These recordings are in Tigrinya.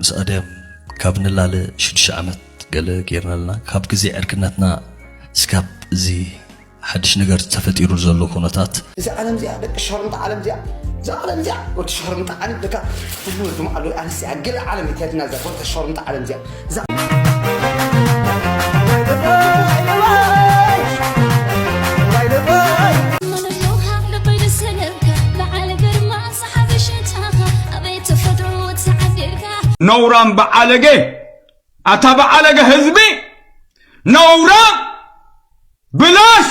ምስ ኣድያም ካብ ንላለ ሽዱሽተ ዓመት ገለ ጌርና ኣለና። ካብ ግዜ ዕርክነትና እስካብ እዚ ሓድሽ ነገር ተፈጢሩ ዘሎ ኩነታት። እዛ ዓለም እዚኣ ደቂ ሸርምጣ ዓለም እዚኣ፣ እዛ ዓለም እዚኣ ወዲ ሸርምጣ ዓለም ደካ፣ ኩሉ ወዲ ማዕዶ ኣነስ እዚኣ ገለ ዓለም እትያትና እዛ ወዲ ሸርምጣ ዓለም እዚኣ። እዛ ነውራም በዓለገ፣ ኣታ በዓለገ ህዝቢ ነውራም ብላሽ።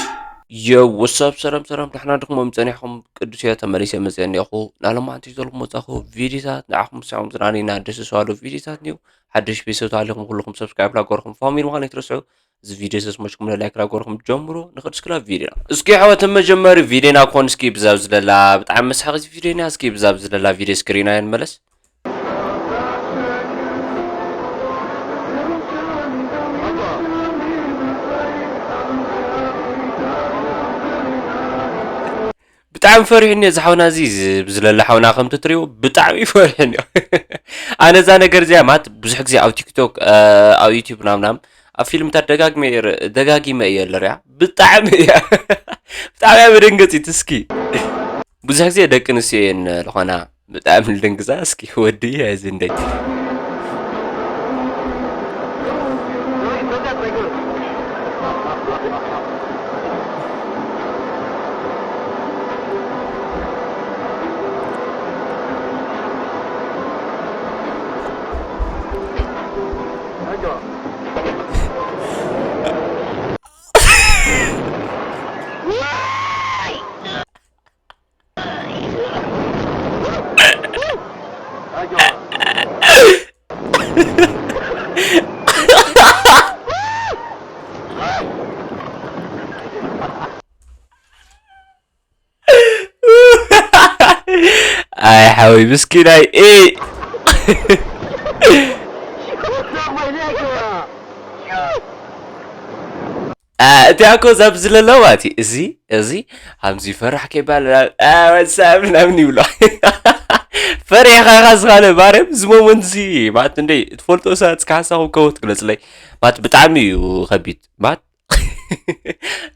የው ወሳብ ሰላም ሰላም፣ ዳሕና ድኹም ጸኒሕኩም ቅዱስ እየ ተመሊሰ መጽአ እኒኹ። ናሎማዓንቲ ይዘልኩም መጻኹ ቪዲዮታት ንዓኹም ሳዕም ዝናኒና ደስ ዝሰዋሉ ቪዲዮታት ኒው ሓድሽ ቤተሰብ ተሃሊኹም ኩልኹም ሰብስክራይብ ላገርኩም ፋሚሊ ምዃን ይትረስዑ። እዚ ቪዲዮ ሰስመሽኩም ላይክ ላገርኩም ጀምሩ። ንኽድ እስክላ ቪዲዮ እስኪ ሕወት መጀመሪ ቪዲዮና ኮን እስኪ ብዛብ ዝለላ ብጣዕሚ መስሓቂ ቪዲዮና እስኪ ብዛብ ዝለላ ቪዲዮ ስክሪና ንመለስ። ብጣዕሚ ፈሪሑኒ እዚ ሓውና እዚ ዝለለ ሓውና ከምቲ ትሪኡ ብጣዕሚ ፈሪሑኒ። ኣነ እዛ ነገር እዚኣ ማለት ብዙሕ ግዜ ኣብ ቲክቶክ ኣብ ዩቲዩብ ናምናም ኣብ ፊልምታት ደጋግመ ደጋጊመ እየ ለሪያ ብጣዕሚ እያ ብጣዕሚ እያ መደንገፂት እስኪ ብዙሕ ግዜ ደቂ ኣንስትዮ እየን ዝኾና ብጣዕሚ ልድንግዛ እስኪ ወዲ እዚ እንደይ ኣይ ሓወይ ምስኪናይ እ እቲኣኮ ዛብ ዝለለዋ እቲ እዚ እዚ ሃምዚ ፈራሕ ከይባል ወሳብ ምናምን ይብሎ ፈሪሕኻ ኢኻ ዝኻለ ማርያም እዚ ሞመንት እዚ ማለት እንደ ትፈልጦ ሰባት እስከ ሓሳኹም ከወት ግለፅለይ ማለት ብጣዕሚ እዩ ከቢድ ማለት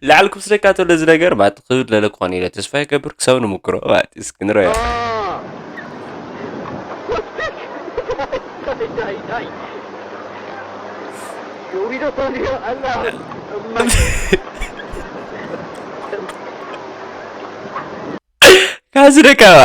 ላዕል ክብስለካ ተሎ እዚ ነገር ማለት ክብድ ለለ ክኾን ኢለ ተስፋ ይገብር ክሳብ ንሙክሮ ማለት እስኪ ንረዮ ካዚ ደካባ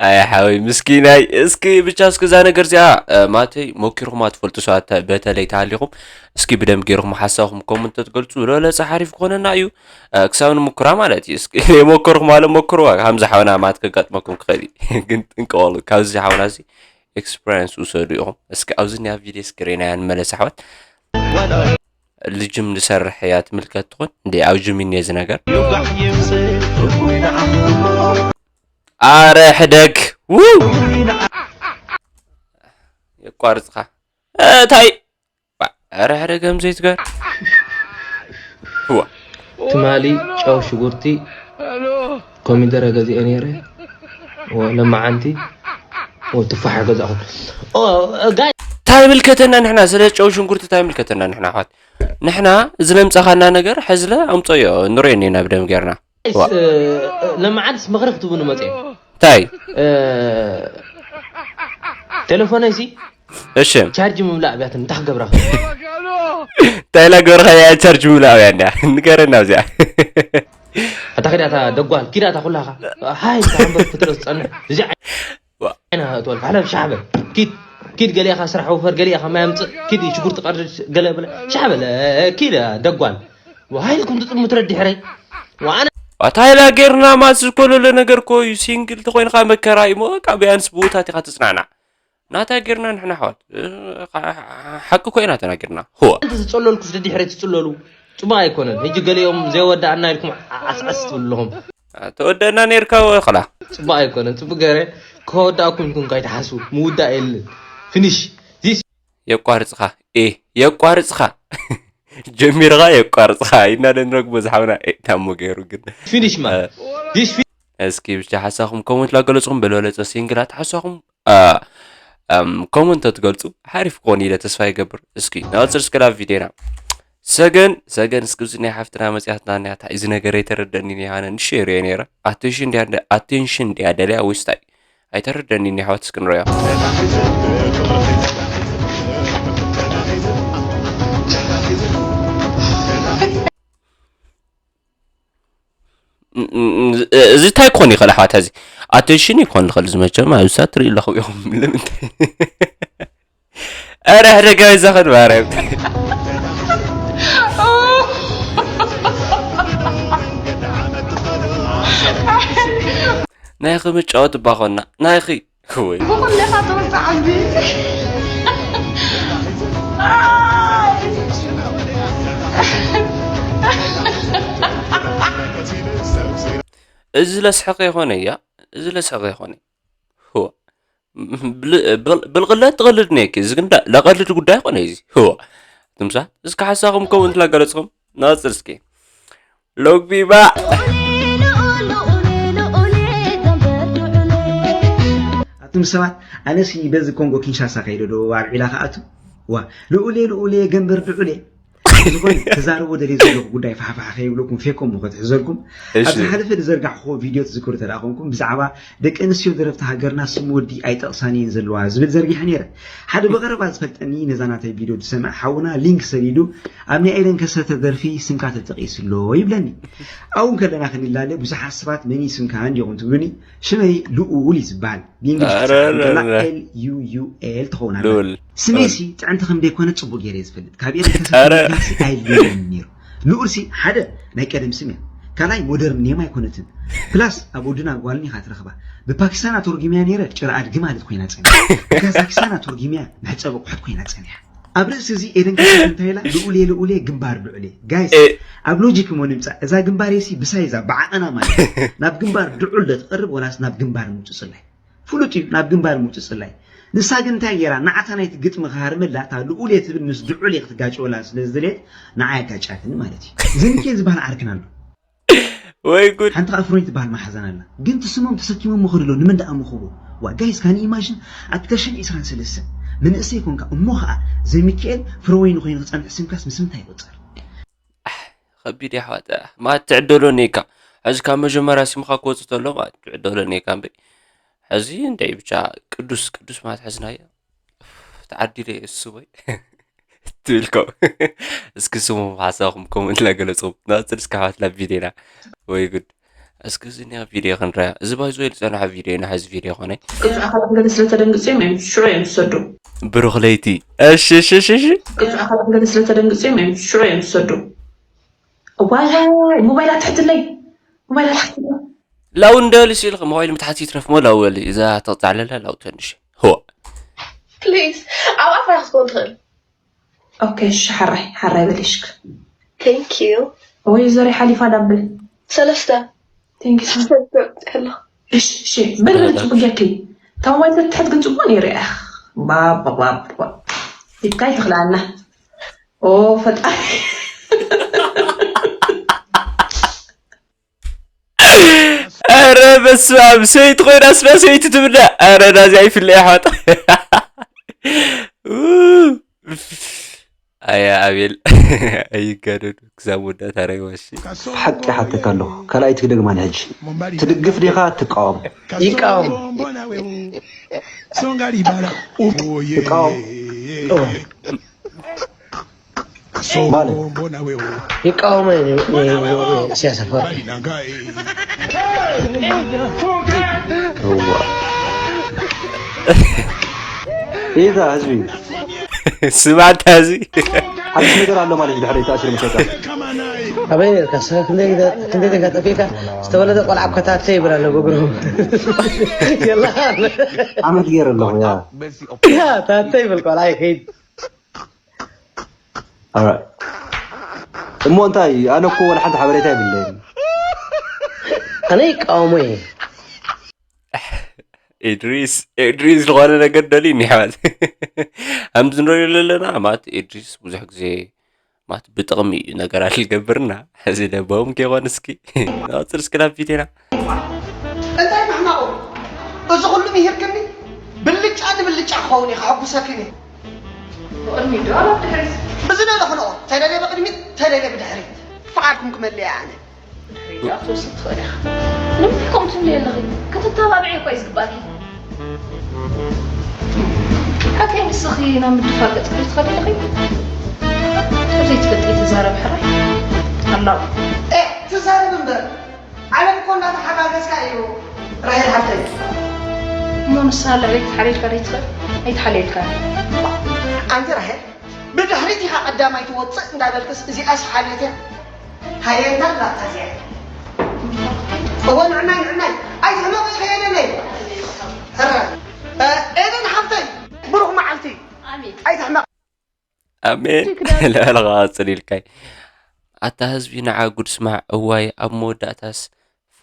ኣይ ሓወይ ምስኪናይ እስኪ ብቻ እስኪ እዛ ነገር እዚኣ ማተይ ሞኪርኩማ ትፈልጡ ሰባት በተለይ ተሃሊኹም እስኪ ብደንብ ገይርኩም ሓሳብኩም ኮመንት ተትገልፁ ዝበለፀ ሓሪፍ ክኾነና እዩ ክሳብ ንሙክራ ማለት እዩ እስኪ የሞከርኩም ኣለ ሞክርዋ ከምዚ ሓውና ማት ከጋጥመኩም ክኽእል እዩ ግን ጥንቀወሉ ካብዚ ሓውና እዚ ኤክስፐሪንስ ውሰዱ ኢኹም እስኪ ኣብዚ ኒያ ቪዲዮ ስክሪን እያ ንመለስ ኣሕዋት ልጅም ዝሰርሕ እያ ትምልከት ትኾን እንዴ ኣብ ጅም እኔ እዚ ነገር ኣረ ሕደግ የቋርፅኻ እንታይ ኣረ ሕደግ ከም ዘይትገር ትማሊ ጨው ሽጉርቲ ኮሚደረ ገዚኤ ነይረ ለማዓንቲ ትፋሕ ገዛኹ እንታይ ምልከተና ንሕና ስለ ጨው ሽንኩርቲ እንታይ ምልከተና ንሕና ኣሕዋት ንሕና እዚ ለምፃኻና ነገር ሕዝለ ኣምፀዮ ንሪኦ እኒና ብደም ጌርና ለማዓንስ ምኽሪ ክትብኑ መፅኦም እንታይ ቴሌፎነይሲ እሺ ቻርጅ ምምላእ ብያትን እንታይ ክገብራ እንታይ ኢላ ገበርካ እያ ቻርጅ ምምላእ ብያ እንድያ ንገረና ኣብዚኣ ኣታ ኪዳ እታ ደጓል ኪዳ እታ ኩላኻ ሃይ ታንበር ክትረስ ጸንሕ እዚ ዓይና እትወል ካሕለፍ ሻዕበል ኪድ ኪድ ገሊኻ ስራሕ ወፈር ገሊኻ ማይ ኣምጽእ ኪድ ሽጉርቲ ቀርድ ገለ ብለ ሻዕበል ኪድ ደጓል ወሃይልኩም ትጥሙ ትረድ ድሕረይ ወኣነ ኣታ ኢላ ጌርና ማስ ዝኮለለ ነገር ኮዩ ሲንግል ተኮይንካ መከራ እዩ ሞ በቃ ቢያንስ ብውታት ኢኻ ትጽናዕና ናታ ጌርና ንሕና ኣሕዋት። እ፣ ሓ-፣ ሓ-፣ ሓቂ እኮ ኢና ተናጊርና። ህወ። ሓንቲ ዝጸለልኩስ ደድሕሪ ትጽለሉ። ጽቡቕ ኣይኮነን። ሕጂ ገሊኦም ዘይወዳእና ኢልኩም ዓ-፣ ዓስዓስ ትብሉ ኣለኹም። ተወደእና ነይርካ ወ-፣ ኸላ። ጽቡቕ ኣይኮነን። ጽቡቕ ገይረ ከወዳእኩም ኢልኩም ከይትሓስቡ። ምውዳእ የለን። ፊኒሽ። ዚስ የቋርጽኻ። ኤ፣ የቋርጽኻ። ጀሚርኻ የቋርጽኻ። ኢና ደንረግ በዝሓውና። ኤ፣ ታሞ ገይሩ ግን። ፊኒሽ ማን? እ፣ ዚስ ፊ- እስኪ ብቻ ሓሳኹም ኮመንት ላገለጽኹም ብልበለጸ ሲንግላት ሓሳኹም ኣ፣ ኣም፣ ኮመንት ተትገልጹ ሓሪፍ ክኾን ኢለ ተስፋ ይገብር። እስኪ ንቐጽል እስከ ናብ ቪድዮና። ሰገን፣ ሰገን እስኪ እዚ ናይ ሓፍትና መጽያትና እኒኣ፣ እንታይ እዚ ነገር ኣይተረደእኒን እየ፣ ኣነ ንእሽተይ ርእየ ነይረ። ኣቴንሽን ድያ፣ ኣቴንሽን ድያ ደልያ ወይስ እንታይ? ኣይተረደእኒን እየ፣ ኣሕዋት እስኪ ንርእዮ። እ-፣ እ-፣ እ-፣ እዚ እንታይ ክኾን ይኽእል ኣሕዋት? እዚ ኣቴንሽን ይኮን ይኽእል፣ እዚ መቸም ኣብ እሳ ትርኢ ኣለኹም ኢኹም። ንምንታይ? ኣረ፣ ሕደጋ ይዛኸድ ማርያም። ናይኺ መጫወቲ ባኾና፣ ናይኺ። ወይ። ብኹልኻ ትወፅእ ዓቢ። እዚ ለስሕቕ ይኾነ እያ፣ እዚ ለስሕቕ ይኾነ። ህወ። ብል-፣ ብል-፣ ብልቕለት ትቐልድ ነይኪ፣ እዚ ግን ዳ-፣ ለቐልድ ጉዳይ ኮነ እዚ። ህወ። ትምሳ፣ እስኪ ሓሳኹም ከምኡ እንትላገለጽኹም፣ ናጽር እስኪ። ሎግቢ ባዕ። ኣቱም ሰባት፣ ኣነሲ በዚ ኮንጎ ኪንሻሳ ከይደ ዶ ኣብ ዒላ ክኣቱ? ዋ፣ ልኡሌ፣ ልኡሌ፣ ገንበር ድዑሌ። ዝኾነ ክዛረቦ ደልየ ዘለኹ ጉዳይ ፋሕፋሕ ከይብለኩም ፌኮም እሞ ከትሕዘልኩም። እሺ። ኣብ ዝሓለፈ ዝዘርጋሕኩዎ ቪድዮ ትዝክሩ ተደኣ ኮንኩም፣ ብዛዕባ ደቂ ኣንስትዮ ደረፍቲ ሃገርና ስም ወዲ ኣይጠቕሳን እየን ዘለዋ ዝብል ዘርጊሐ ነይረ። ሓደ ብቐረባ ዝፈልጠኒ ነዛ ናተይ ቪድዮ ዝሰምዕ ሓውና ሊንክ ሰዲዱ፣ ኣብ ናይ ኤደን ከሰተ ደርፊ ስምካ ተጠቒሱ ኣሎ ይብለኒ። ኣብኡ ከለና ክንላለ ብዙሓት ሰባት መን እዩ ስምካ እንዲኹም ትብሉኒ፣ ሽመይ ልኡል እዩ ዝበሃል። ብእንግሊዝ ኧረ፣ ክትጽሓፍ እንከላ ኧረ፣ ኧረ። ኤል ዩ ዩ ኤል ትኸውን ኣላ። ልኡል። ስመይሲ ጥዕምቲ ከም ደይኮነ ጽቡቕ ገይረ እየ ዝፈልጥ። ካብ ኤደን ከሰተ ኧረ። ምድላፍሲ ኣይልለየንን ነይሩ። ልኡልሲ ሓደ ናይ ቀደም ስም እያ። ካልኣይ ሞደርን ኔም ኣይኮነትን። ፕላስ ኣብ ወድን ኣብ ጓልን ኢኻ ትረኽባ። ብፓኪስታን ኣተርጉምያ ነይረ ጭራ ኣድጊ ማለት ኮይና ጸኒሓ። ብካዛኪስታን ኣተርጉምያ መሕጸቢ ኣቑሑት ኮይና ጸኒሓ። ኣብ ርእሲ እዚ ኤደን ከሰተ እንታይ ኢላ? ልኡሌ ልኡሌ ግንባር ልዑሌ። ጋይስ፣ ኤ። ኣብ ሎጂክ እሞ ንምጻእ። እዛ ግንባር ሲ ብሳይዛ ብዓቐና ማለት እዩ። ናብ ግንባር ድዑል ዶ ትቐርብ ወላስ ናብ ግንባር ምውጽጽላይ? ፍሉጥ እዩ፣ ናብ ግንባር ምውጽጽላይ። ንሳ ግን እንታይ ገይራ? ንዓታ ናይቲ ግጥሚ ክሃርመላ፣ እታ ልኡሌ ትብል ምስ ድዑሌ ክትጋጨወላ ስለ ዝደልየት፣ ንዓ ኣጋጫትኒ ማለት እዩ። ዘሚኬል ዝበሃል ዓርክና ኣሎ። ወይ ጉድ። ሓንቲ ከኣ ፍሮይ ትበሃል መሓዛን ኣላ። ግን እቲ ስሞም ተሰኪሞሞ ከድሎ ንመን ደኣ ምኽቦ? ዋ፣ ጋይስ፣ ካን ኢማጂን ኣብቲ ተሽሕን ዕስራን ሰለስተን መንእሰይ ኮንካ፣ እሞ ኸኣ ዘሚካኤል ፍረወይኒ ኮይኑ ክጸንሕ ስምካስ ምስ ምንታይ ይቑጸር? ኣሕ፣ ከቢድ እዩ ኣሕዋት። ኣሕ፣ ማለት ትዕደሎ ኔካ። ሕዚ ካብ መጀመርያ ስምኻ ክወጽእ ተሎ ማለት ትዕደሎ ኔካ እምበይ። ሕዚ እንታይ ብቻ ቅዱስ፣ ቅዱስ ማለት ሕዝናዮ። ተዓዲለ እየ እሱ ወይ ትብልኮ። እስኪ ስሙ ሓሳብኩም ኮመንት ላይ ገለጹ። ናጽር እስከ ኣሕዋት ላብ ቪድዮና። ወይ ጉድ። እስኪ እዚ ኒያ ቪድዮ ክንረያ። እዚ ባይዞ ዝጸንሐ ቪድዮ ኢና፣ ሕዚ ቪድዮ ኮነ። ቅዱስ ኣካላት ገለ ስለ ተደንግጽ እዮም፣ ሽዑ እዮም ዝሰዱ። ብሩኽ ለይቲ። እሺ፣ እሺ፣ እሺ፣ እሺ። ቅዱስ ኣካላት ገለ ስለ ተደንግጽ እዮም፣ ሽዑ እዮም ዝሰዱ። ዋይ፣ ሞባይል ኣትሕትለይ። ሞባይል ኣትሕትለይ። ላው እንደልሲ ኢልክ ሞባይል ምትሓት ይትረፍ ሞ ላው በሊ። እዛ ተቕጻዕለላ ላው ተንሽ። ሆ። ፕሊዝ፣ ኣብ ኣፍራ ክትኮን ትኽእል። ኦኬ፣ እሺ፣ ሓራይ፣ ሓራይ በሊሽክ። ቴንክ ዩ። ወይ ዘሪ ሓሊፋ ዳብል። ሰለስተ። ቴንክ ዩ ሶ ማች። ሰለስተ ከሎ። እሺ፣ እሺ፣ በል፣ በል፣ ሰለስተ። ጽቡቅ ጌርኪ። ታማይ ተትሕት ግን ጽቡቅ ነይሩ። እኽ፣ ባባ፣ ባባ። ይታይ ትኽላና። ኦ፣ ፈጣሪ። ኧረ በስመ ኣብ፣ ሰይቲ ኮይና ስማ ሰይቲ ትብላ። ኧረ ናዚ ኣይፍለይ ኣሕዋት። ኣያ ኣቤል ኣይጋደዱ ክሳብ መወዳእታ ራይዋ። እሺ። ሓቂ ሓተካ ኣለኹ፣ ካልኣይቲ ክደግማ ንሕጂ። ትድግፍ ዲኻ ትቃወም? ይቃወም። ትቃወም። ማለት ይቃወም። እ፣ እ፣ እ፣ ኢሳያስ ኣፈወርቂ። እዋ። ይዛ ህዝቢ። ስማዕታ እዚ። ሓድሽ ነገር ኣሎ ማለት እዩ፣ ድሕሪ ተኣሲሩ መሸጣ። ኣበይ ነርካ? ሰብ ክንደይ ግደ-፣ ክንደይ ደጋ ጠፊእካ? ዝተወለደ ቆልዓ እኮ ታተ ይብል ኣሎ ብእግሩ። የላ። ዓመት ገይረ ኣለኹ ያ ያ፣ ታተ ይብል ቆልዓ ይኸይድ። Alright። እሞ እንታይ፣ ኣነ እኮ ወላ ሓንቲ ሓበሬታ የብለይን። ኣነ ይቃወሞ እየ። ኢድሪስ ኢድሪስ ዝኾነ ነገር ደልዩ እኒሕዋት ከምዚ ንሪኦ ዘለና ማለት ኢድሪስ ብዙሕ ግዜ ማለት ብጥቕሚ እዩ ነገራት ዝገብርና። እዚ ደባውም ከይኾን እስኪ ናወፅር እስኪ ናብ ፊቴና እንታይ ምሕማቑ? እዚ ኩሉ ምሂርክኒ ብልጫ ንብልጫ ክኸውን እዩ ከሐጉሰክን እየ። ብቕድሚት ዶ ኣብ ድሕሪት? እዚ ነለ ክነኦ ተደልየ ብቕድሚት ተደልየ ብድሕሪት ፍቓድኩም ክመልእ እየ ኣነ። ክትወስድ ትኽእል ኢኻ። ንምንታይ ከምኡ ትብሊ ኣለኺ? ክትተባብዒ እኮ እዩ ዝግባእኪ። ሓቀይ ንስኺ ናብ ምድፋር ገጽ ክትኸዲ ኣለኺ። ካብ ዘይትፈልጢ ትዛረብ ሕራይ ኣላው። ኤ ትዛረብ እምበር ዓለም እኮ እንዳተሓጋገዝካ እዩ ራሄል ሓፍተይ። እሞ ንስኻ ልዕሊ ክትሓልየልካ ዘይትኽእል ኣይትሓልየልካ። ኣንቲ ራሄል ብድሕሪት ኢኻ ቀዳማይ ትወፅእ እንዳበልክስ እዚኣስ ሓልዮት እያ። ሃየ እንታ ኣላታ እዚኣ። እወ ንዕናይ ንዕናይ ኣይትሕመቕ ኢኺ ኤደነይ። ሕረ ኤደን ሓፍተይ ብሩኽ መዓልቲ ኣይትሕመቕ። ኣሜን። ለበለኻ ቀፅል ኢልካይ ኣታ ህዝቢ ንዓ ጉድ ስማዕ እዋይ ኣብ መወዳእታስ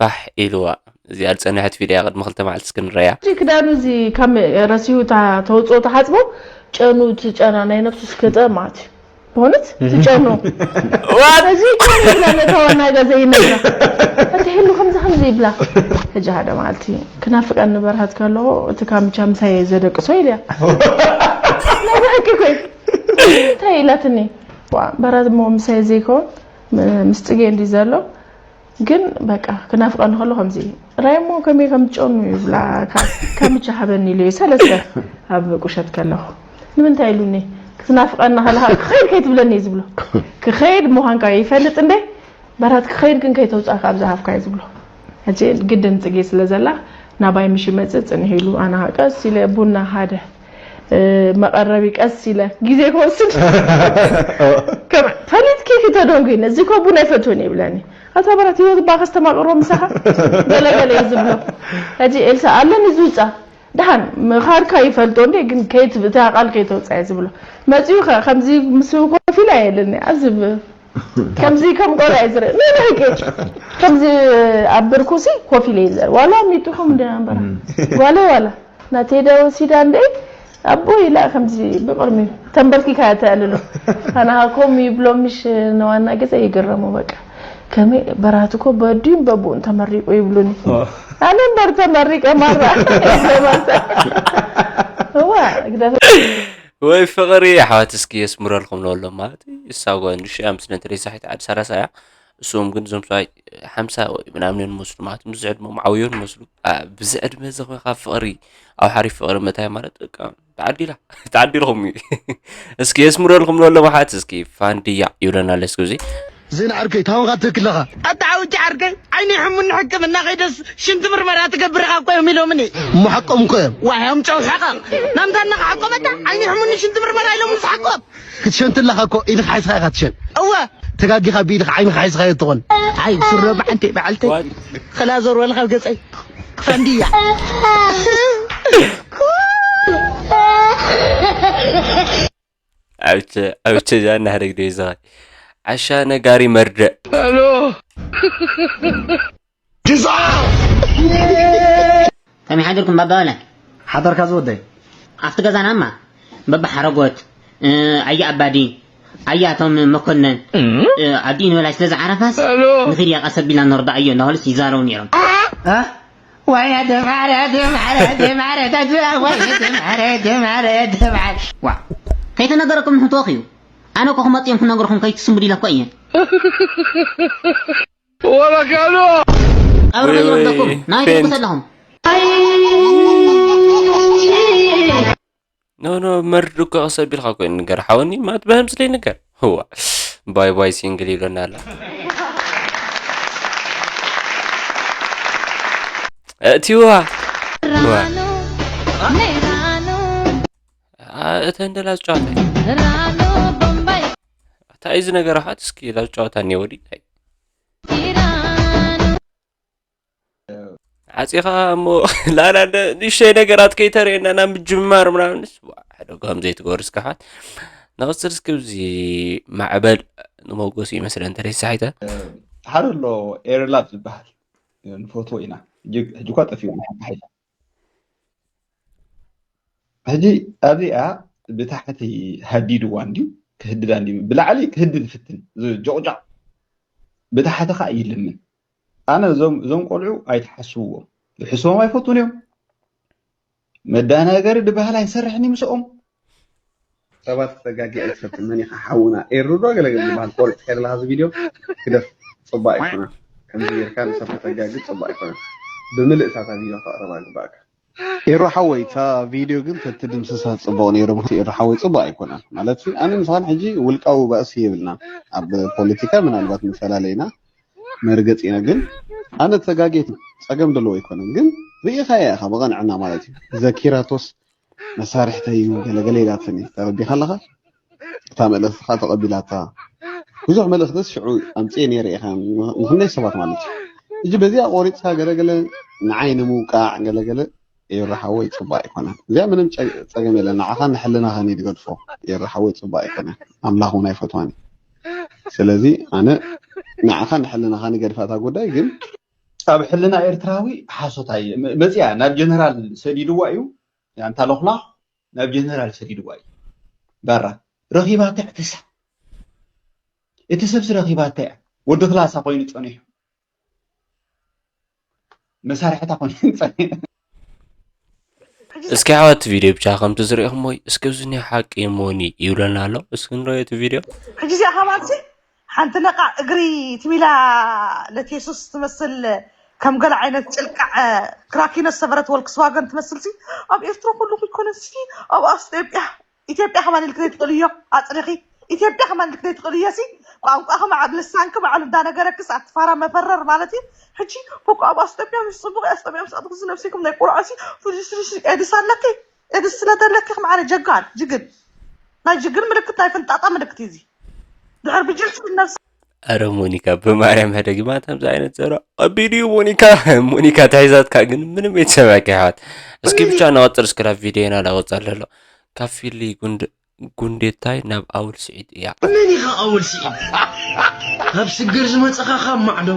ፋሕ ኢልዋ። እዚኣ ዝፀንሐት ቪድዮ እያ ቅድሚ ክልተ መዓልቲ እስኪ ንረያ። እዚ ክዳኑ እዚ ካብ ረሲሁ እታ ተውፅኦ ተሓፅቦ ጨኑ እቲ ጨና ናይ ነብሱ ስከጠ ማለት እዩ። በእውነት ትጨኑ እዚ ጨኑ ይብላ ነታ ዋና ገዛ ይነግራ እቲ ህሉ ከምዚ ከምዚ ይብላ። ሕጂ ሓደ መዓልቲ ክናፍቀኒ በርሃት ከለኹ እቲ ካምቻ ምሳይ ዘደቅሶ ኢልያ ነውሕኪ ኮይ እንታይ ኢላትኒ በራት ሞ ምሳይ ዘይከውን ምስ ፅጌ እንዲ ዘሎ ግን በቃ ክናፍቀኒ ከሎ ከምዚ ራይሞ ከመይ ከም ትጨኑ ይብላ ካምቻ ሃበኒ ኢሉ ሰለስተ ኣብ ቁሸት ከለኹ ንምንታይ ኢሉኒ ክትናፍቀኒ ከለካ ክኸይድ ከይትብለኒ እዩ ዝብሎ ክኸይድ ምዃንካ ይፈልጥ እንደ በራት ክኸይድ ግን ከይተውፃእካ ኣብ ዝሃፍካ እዩ ዝብሎ ሕጂ ግድን ፅጌ ስለ ዘላ ናባይ ምሽ ይመፅእ ፅንሕ ኢሉ ኣነ ቀስ ኢለ ቡና ሓደ መቐረቢ ቀስ ኢለ ግዜ ክወስድ ፈሊጥኪ ክተደንጉይን እዚ እኮ ቡን ኣይፈትውን ይብለኒ ኣታ በራት ህይወት እባ ከስተማቅሮ ምሳኻ ገለገለ እዩ ዝብሎ ሕጂ ኤልሳ ኣለኒ ዝውፃ ደሓን ምኻድካ ይፈልጦ እንዴ ግን ከይትብእታ ቃል ከይተውፃ እዩ ዝብሎ መፅኡ ከ ከምዚ ምስ ኮፍ ኢለ ኣየለኒ ኣዝብ ከምዚ ከም ቆልዓ እዩ ዝርኢ ንብሕቂ ከምዚ ኣብ ብርኩሲ ኮፍ ኢለ እዩ ዝርኢ ዋላ ሚጡኹም እንደ ነበራ ዋላ ዋላ ናተይ ዳ ወሲዳ እንደ ኣቦ ኢላ ከምዚ ብቅርሚ ተንበርኪካ ተዕልሎ ኣና ከምኡ ይብሎ ምሽ ንዋና ገዛ ይግረሙ በቃ ከመይ በራህት እኮ በዲም በቡን ተመሪቁ ይብሉኒ ኣነ እምበር ተመሪቀ ማራ እዋ ግደፍ ወይ ፍቕሪ ኣሕዋት እስኪ የስምረልኩም ለወሎም ማለት እዩ። እሳ ጓ ንሽ ኣምስለ እንተ ሳሒት ዓዲ ሰላሳ እያ እሱም ግን እዞም ሰብኣይ ሓምሳ ወይ ምናምን እዮም ዝመስሉ ማለት ምስ ዕድሞም ዓብዮም ይመስሉ ብዚ ዕድመ እዚ ኮይንካ ፍቕሪ ኣብ ሓሪፍ ፍቕሪ ምእታይ ማለት በቃ ተዓዲላ ተዓዲልኩም እዩ እስኪ የስምረልኩም ለወሎም ኣሕዋት እስኪ ፋንድያ ይብለና ለስኩ እዚ ዜና ዓርከይ ታወኻ ትክክል ኣለኻ። ኣታ ዓውጂ ዓርከይ ዓይኒ ሕሙን ሕክምና ከይደስ ሽንቲ ምርመራ ትገብር ኢኻ እኮ እዮም ኢሎምኒ። እሞ ሓቆም እኮ እዮም። ዋይ ኣምጨው ሕቐቕ ናምታና ክሓቆመታ ዓይኒ ሕሙን ሽንቲ ምርመራ ኢሎም ምስ ሓቆም ክትሸንቲ ኣለኻ እኮ ኢድኻ ሓይስኻ ኢኻ ትሸን። እወ ተጋጊኻ ብኢድኻ ዓይንኻ ሓይስኻዮ ትኾን። ኣይ ሱረ በዓንተይ በዓልተይ ክላ ዞር በል ካብ ገፀይ ክፈንድያ ኣብቸ ኣብቸ ጃና ህደግ ደይ ዝኸ ዓሻ ነጋሪ መርድእ ሄሎ ከመይ ሓዲርኩም ባባ ወለ ሓደርካ ዝወደይ ኣብቲ ገዛና እማ በባ ሓረጎት ኣያ ኣባዲ ኣያ ኣቶም መኮነን ኣብዲ ንበላይ ስለ ዝዓረፋስ ንኺድ እያ ቀስ ኣቢልና ነርድኣዮ እንዳበሉስ ይዛረቡ ነይሮም ወይነ ደማረ ደማረ ደማረ ደማረ ደማረ ደማረ ዋ ከይተነገረኩም ንሕትወኽ እዩ ኣነ እኮ ክመፅኦም ክነግርኹም ከይትስምዱ ኢለ እኮ እየ ወረካዶ ቀብሪ ከይወስደኩም ናይ ትልኩስ ኣለኹም ኖ ኖ መርድ እኮ ቀስ ኣቢልካ ኮይኑ ንገር ሓወኒ ማለት በህምስለይ ንገር ህዋ ባይ ባይ ሲንግል ይብለና ኣላ እቲዋ እተን ደላ ዝጨዋታ እንታይ እዚ ነገር ኣሓት እስኪ ላብ ጨዋታ እኒኦ ወዲ እንታይ ዓፂኻ እሞ ላላ ንእሽተይ ነገራት ከይተርእየና ናብ ምጅማር ምናምንስ ሓደ ጓም ዘይትገብር እስካሓት ንቕፅል እስኪ ብዚ ማዕበል ንመጎሲ ይመስለ እንተ ሳሒተ ሓደ ኣሎ ኤርላብ ዝበሃል ንፈትዎ ኢና ሕጂ እኳ ጠፊኡ ሓይላ ሕጂ ኣብዚኣ ብታሕቲ ሃዲድዋ እንድዩ ክህድዳ እንድዩ ብላዕሊ ክህድድ ይፍትን ጆቕጃቕ ብታሕቲ ከዓ ይልምን ኣነ እዞም ቆልዑ ኣይትሓስብዎም ይሕስቦም ኣይፈቱን እዮም መዳናገሪ ድበሃል ኣይሰርሕን ይምስኦም ሰባት ተጋጊ ኣይትፈትን መን ኢኻ ሓውና ኤሩ ዶ ገለገለ ዝበሃል ቆልዑ ትከደላ ዚ ቪድዮ ክደፍ ፅባቅ ይኮና ከምዚ ጌርካ ንሰብ ተጋጊ ፅባቅ ይኮና ብምልእታ እታ ቪድዮ ከቅረባ ግባእካ ኤሩ ሓወይ እታ ቪድዮ ግን ተትድምስሳ ፅቡቅ ነይሩ ምክንያቱ ኤሩ ሓወይ ፅቡቅ ኣይኮነን ማለት ኣነ ምሳን ሕጂ ውልቃዊ ባእሲ የብልና ኣብ ፖለቲካ ምናልባት ንፈላለይና መርገፂና ግን ኣነ ተጋጌት ፀገም ዘለዎ ኣይኮነን ግን ርኢኻያ ኢኻ ብቐንዕና ማለት እዩ ዘኪራቶስ መሳርሕተይ እዩ ገለገለ ኢላትኒ ተረዲኻ ኣለኻ እታ መልእኽትኻ ተቐቢላታ ብዙሕ መልእኽትስ ሽዑ ኣምፅኤ ነይረ ኢኻ ንክንደይ ሰባት ማለት እዩ እጂ በዚኣ ቆሪፅካ ገለገለ ንዓይ ንምውቃዕ ገለገለ ይርሓወይ ፅቡቅ ኣይኮነን እዚኣ ምንም ፀገም የለን ንዓኻን ንሕልናኻን እዩ ዝገድፎ ይርሓወይ ፅቡቅ ኣይኮነን ኣምላኽ እውን ኣይፈትዋን እዩ ስለዚ ኣነ ንዓኻን ንሕልናኻን ይገድፋ እታ ጉዳይ ግን ኣብ ሕልና ኤርትራዊ ሓሶት ኣየ መፅያ ናብ ጀነራል ሰዲድዋ እዩ ያንታ ለኹላ ናብ ጀነራል ሰዲድዋ እዩ ባራ ረኺባታ እቲ ሰብ እቲ ሰብሲ ረኺባታ እያ ወዲ ክላሳ ኮይኑ ፀኒሑ መሳርሕታ ኮይኑ ፀኒሑ እስኪ ሓወት ቪድዮ ብቻ ከምቲ ዝሪኢኹሞ እስኪ እዚ ናይ ሓቂ ሞኒ ይብለና ኣሎ እስኪ ንሪኦ እቲ ቪድዮ ሕጂ እዚኣ ከማንሲ ሓንቲ ነቃ እግሪ ትሚላ ለቴሱስ ትመስል ከም ገለ ዓይነት ጭልቃዕ ክራኪኖ ሰበረት ወልክስዋገን ትመስል ሲ ኣብ ኤርትራ ከለኹ ይኮነን ሲ ኣብ ኣስጢዮጵያ ኢትዮጵያ ከማን ኢልክኒ ትኽእልዮ ኣፅሪኺ ኢትዮጵያ ከማን ኢልክኒ ትኽእልዮ ሲ ቋንቋኺ መዓብ ልሳንኪ ባዕሉ እንዳነገረክስ ኣትፋራ መፈረር ማለት እዩ ሕጂ በቃ ኣብ ኣስጢዮጵያ ምስ ፅቡቅ ኣስጢዮጵያ ምስ ኣትኽዚ ነብሲኩም ናይ ቁርዖ ሲ ፍሉይ ፍሉይ ኤድስ ኣለኪ ኤድስ ስለተለኪ ከማዓነ ጀጋን ጅግን ናይ ጅግን ምልክት ናይ ፍንጣጣ ምልክት እዩ እዚ ድሕር ብጅልቲ ነብሲ ኣረ ሞኒካ ብማርያም ሕደጊ ማታ ከምዚ ዓይነት ዘረባ ከቢድ እዩ ሞኒካ ሞኒካ ተሒዛትካ ግን ምንም ኣይተሰማዕኪ ኣሕዋት እስኪ ብቻ ንቐፅል እስኪ ናብ ቪድዮና ዳቐፅል ኣሎ ካብ ፊሊ ጉንዴታይ ናብ ኣውል ስዒድ እያ መን ኢኻ ኣውል ስዒድ ካብ ስግር ዝመፀኻ ካብ ማዕዶ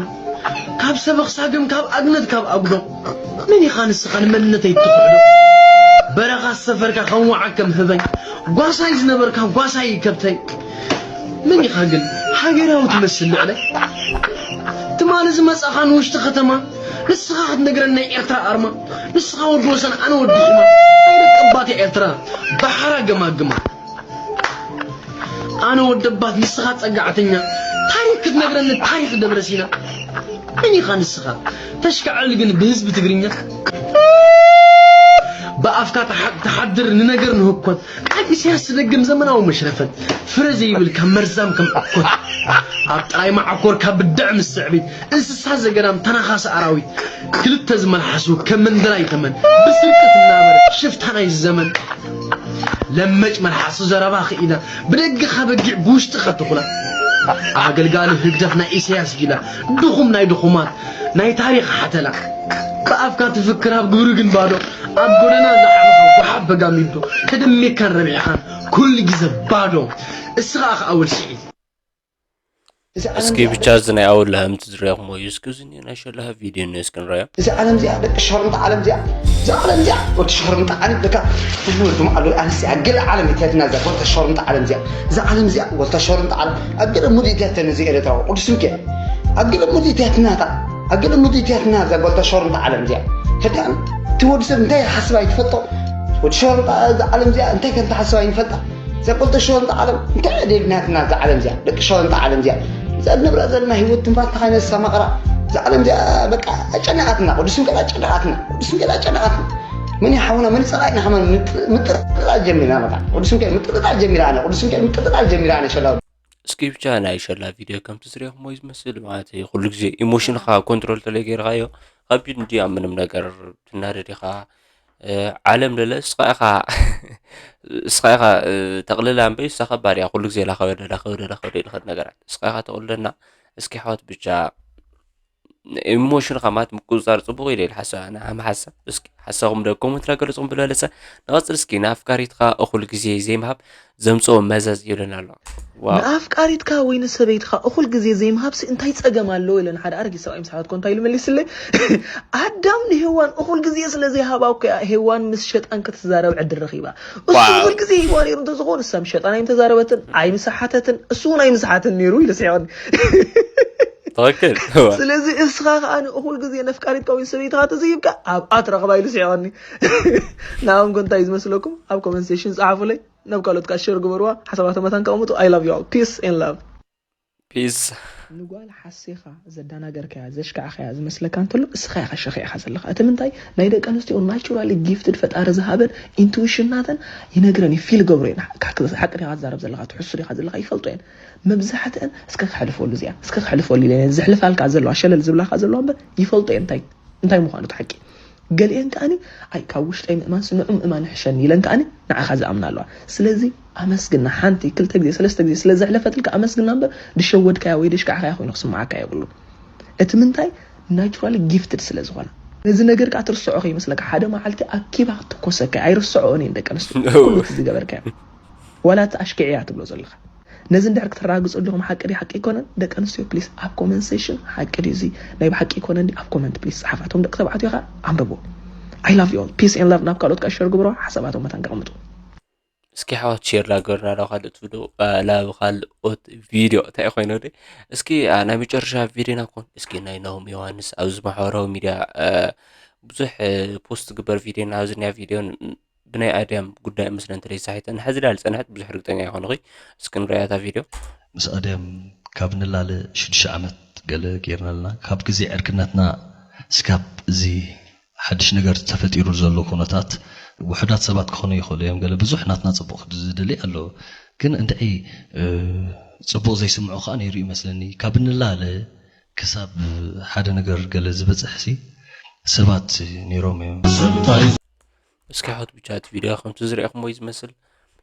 ካብ ሰበኽ ሳግም ካብ ኣግነት ካብ ኣጉዶ መን ኢኻ ንስኻ ንመንነተይ ትኽሕዶ በረኻ ዝሰፈርካ ከም ወዓግ ከም ህበይ ጓሳይ ዝነበርካ ጓሳይ ከብተይ መን ኢኻ ግን ሃገራዊ ትመስል ልዕለይ ትማሊ ዝመጻኻ ንውሽጢ ከተማ ንስኻ ክትነግረኒ ናይ ኤርትራ ኣርማ ንስኻ ወዲ ወሰን ኣነ ወዲ ሒማ ናይ ደቂ ኣባቴ ኤርትራ ባሕራ ገማግማ ኣነ ወደባት ንስኻ ጸጋዕተኛ ታሪክ ክትነግረኒ ታሪክ ደብረሲና መን ኢኻ ንስኻ ተሽካዕል ግን ብህዝቢ ትግርኛ ብኣፍካ ትሓድር ንነገር ንህኮት ኣብ ኢሳያስ ዝደግም ዘመናዊ መሽረፈት ፍረ ዘይብል ካብ መርዛም ከም ዕኮት ኣብ ጥራይ መዓኮር ካብ ብድዕ ምስ ስዕቢት እንስሳ ዘገዳም ተናኻሲ ኣራዊት ክልተ ዝመልሓሱ ከም መንደላይ ተመን ብስርቂ ትናበር ሽፍታ ናይ ዘመን ለመጭ መልሓሱ ዘረባ ክኢላ ብደገኻ በጊዕ ብውሽጥኻ ተኹላ ኣገልጋሊ ህግደፍ ናይ ኢሳያስ ጊላ ድኹም ናይ ድኹማት ናይ ታሪኽ ሓተላ ብኣፍካ ትፍክር ኣብ ግብሪ ግን ባዶ ኣብ ጎደና ዝዓበኻ ጓሓፍ በጋሚዶ ተደሚርካን ረቢሕኻን ኩሉ ግዜ ባዶ እስኻ ኣኽኣወል ስዒድ እስኪ ብቻ እዚ ናይ ኣወል ለሃምቲ ዝረኹሞ እዩ እስኪ እዚ ናይ ሸላሃ ቪድዮ ነ እስኪ ንረዮ እዚ ዓለም እዚኣ ደቂ ሸርምጣ ዓለም እዚኣ እዚ ዓለም እዚኣ ወዲ ሸርምጣ ዓለም ደካ ወዲ ዓሉ ኣንስ ኣገለ ዓለም እትያትና እዛ ወልታ ሸርምጣ ዓለም እዚኣ እዚ ዓለም እዚኣ ወልታ ሸርምጣ ዓለም ኣገለ ሙድ እትያተን እዚ ኤረትራዊ ቅዱስ ሚካኤል ኣገለ ሙድ እትያትና እታ ኣገለ ሙድ እትያትና እዛ ወልታ ሸርምጣ ዓለም እዚኣ ሕዳን እቲ ወዲ ሰብ እንታይ ሓስባ ይትፈልጦ ወዲ ሸርምጣ እዛ ዓለም እዚኣ እንታይ ከም ተሓስባ ይንፈልጣ እዛ ቆልጠ ሸወንጣ ዓለም እንታይ ዕድል ናትና እዛ ዓለም እዚኣ ደቂ ሸወንጣ ዓለም እዚኣ እዛ ንነብራ ዘለና ህይወት ትንፋት እንታይ ነሳ መቐራ እዛ ዓለም እዚኣ በቃ ኣጨነቓትና ቅዱስ ሚካኤል ኣጨነቓትና ቅዱስ ሚካኤል ኣጨነቓትና መን ይሓውና መን ጸላኢና ከማን ምጥርጣር ጀሚርና በቃ ቅዱስ ሚካኤል ምጥርጣር ጀሚራ ኣነ ቅዱስ ሚካኤል ምጥርጣር ጀሚራ ኣነ ሸላው እስኪ ብቻ ናይ ሸላ ቪድዮ ከምቲ ዝሪኦ ክሞ ዝመስል ማለት እዩ ኩሉ ግዜ ኢሞሽንካ ኮንትሮል ተለይ ገይርካዮ ከቢድ እንዲ ኣብ ምንም ነገር ትናደድ ኢኻ ዓለም ለለ እስኻ ኢኻ እስኻ ኢኻ ተቕልላ እምበይ እሳ ከባድ እያ። ኩሉ ግዜ ላኸወደ ላኸወደ ላኸወደ ኢልኸድ ነገራት እስኻ ኢኻ ተቕልለና። እስኪ ሓወት ብቻ ኢሞሽንኻ ማለት ምቁፅፃር ፅቡቕ ኢለ ኢለ ሓሳብ ኣነ ሃም ሓሳብ እስኪ ሓሳኹም ደ ኮመንት ላገለፅኹም ብለለሰ ንቐፅል እስኪ ንኣፍቃሪትካ እኹል ግዜ ዘይምሃብ ዘምፅኦ መዘዝ ይብለና ኣሎ። ንኣፍቃሪትካ ወይ ንሰበይትካ እኹል ግዜ ዘይምሃብሲ እንታይ ፀገም ኣለዎ ኢለ ንሓደ ኣረጊት ሰብኣይ ምስ ሓተትኮ እንታይ ኢሉ መሊስለይ? ኣዳም ንሄዋን እኹል ግዜ ስለ ዘይሃባ እኮ እያ ሄዋን ምስ ሸጣን ክትዛረብ ዕድል ረኺባ። እሱ እኹል ግዜ ሂዋ ነይሩ እንተዝኾን እሳ ምስ ሸጣን ኣይምተዛረበትን ኣይምሰሓተትን እሱ እውን ኣይምሰሓትን ነይሩ ኢሉ ስሒቕኒ። ትኽክል። ስለዚ እስኻ ከዓ ንእኹል ግዜ ነፍቃሪትካ ወይ ሰበይትኻ ተዘይብካ ኣብኣ ትረኽባ ኢሉ ስሒቐኒ። ንኣኹም ከ እንታይ እዩ ዝመስለኩም? ኣብ ኮመንት ሴሽን ጸሓፉለይ። ናብ ካልኦት ከዓ ሸር ግበርዋ፣ ሓሳባቶም መታን ከቕምጡ። I love you all. Peace and love. ፒስ። ንጓል ሓሴኻ ዘዳናገርካያ ዘሽካዕኻያ ዝመስለካ እንተሎ እስኻ ኢኻ ሸኺዕኻ ዘለኻ። እቲ ምንታይ ናይ ደቂ ኣንስትዮ ናቹራሊ ጊፍትድ ፈጣሪ ዝሃበን ኢንቱዊሽን ናተን ይነግረን እዩ፣ ፊል ገብሮ እየን። ሓቂ ዲኻ ትዛረብ ዘለኻ፣ ትሕሱ ዲኻ ዘለኻ ይፈልጦ እየን። መብዛሕትአን እስከ ክሕልፈሉ እዚኣ እስከ ክሕልፈሉ ኢለን እየን ዝሕልፋልካ ዘለዋ፣ ሸለል ዝብላካ ዘለዋ እምበር ይፈልጦ እየን እንታይ እንታይ ምዃኑ እቲ ሓቂ። ገሊአን ከኣኒ ኣይ ካብ ውሽጠይ ምእማንሲ ንዑ ምእማን ይሕሸኒ ኢለን ከኣኒ ንዓኻ ዝኣምና ኣለዋ። ስለዚ ኣመስግና፣ ሓንቲ ክልተ ግዜ ሰለስተ ግዜ ስለ ዘሕለፈትልካ ኣመስግና እምበር ድሸወድካያ ወይ ደሽካዕካያ ኮይኑ ክስምዓካ የብሉን። እቲ ምንታይ ናቹራሊ ጊፍትድ ስለ ዝኾና ነዚ ነገር ከዓ ትርስዖ ከይመስለካ። ሓደ መዓልቲ ኣኪባ ክትኮሰካ ኣይርስዖኦን እየን ደቂ ኣንስትዮ ኩሉ እቲ ዝገበርካዮ ዋላ እቲ ኣሽኪዕያ ትብሎ ዘለኻ። ነዚ እንድሕር ክተረጋግፁ ኣለኹም ሓቂ ድዩ ሓቂ ኣይኮነን? ደቂ ኣንስትዮ ፕሊስ ኣብ ኮመንት ሴሽን ሓቂ ድዩ እዚ ናይ ብሓቂ ኣይኮነን ድዩ ኣብ ኮመንት ፕሊስ ፀሓፋ። እቶም ደቂ ተባዕትዮ ከዓ ኣንብቡ። I love you all. Peace and love። ናብ ካልኦት ከዓ ሸር ግብሮ ሓሳባቶም መታን ከቐምጡ። እስኪ ሓዋት ሼር ላገርና ዶ ካልኦት ቪድዮ ላብ ካልኦት ቪድዮ እንታይ ኮይኑ ደ እስኪ ናይ መጨረሻ ቪድዮና ኮን እስኪ ናይ ናሆም ዮሃንስ ኣብዚ ማሕበራዊ ሚድያ ብዙሕ ፖስት ግበር ቪድዮ ናብዚ ናይ ቪድዮ ብናይ ኣድያም ጉዳይ መስለ እንተለይ ሳሒተ ንሕዚ ዳል ጸንሐት ብዙሕ ርግጠኛ ይኾንኹ እስኪ ንሪኣታ ቪድዮ። ምስ ኣድያም ካብ ንላለ ሽዱሽተ ዓመት ገለ ጌርና ኣለና። ካብ ግዜ ዕርክነትና ስካብ እዚ ሓድሽ ነገር ተፈጢሩ ዘሎ ኩነታት ውሑዳት ሰባት ክኾኑ ይኽእሉ እዮም። ገለ ብዙሕ ናትና ጽቡቕ ዝደሊ ኣሎ። ግን እንድዒ ጽቡቕ ዘይስምዖ ከዓ ነይሩ ይመስለኒ። ካብ ንላለ ክሳብ ሓደ ነገር ገለ ዝበጽሕ ሲ ሰባት ነይሮም እዮም። እስኪ ሓወት ብቻ እቲ ቪድዮ ከምቲ ዝረእኹም ወይ ዝመስል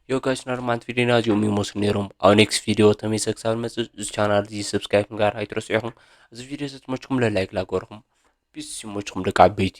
ዮ ጋይስ ኖርማንት ቪድዮና እዚኦም ይመስሉ ነይሮም። ኣብ ኔክስት ቪድዮ ተመይሰ ክሳብ ንመፅእ እዚ ቻናል እዚ ሰብስክራይብ ምግባር ኣይትረስዑ ኢኹም። እዚ ቪድዮ ተትመችኩም ለላይክ ላገርኹም ፒስ ይመችኩም ደቂ ዓበይቲ።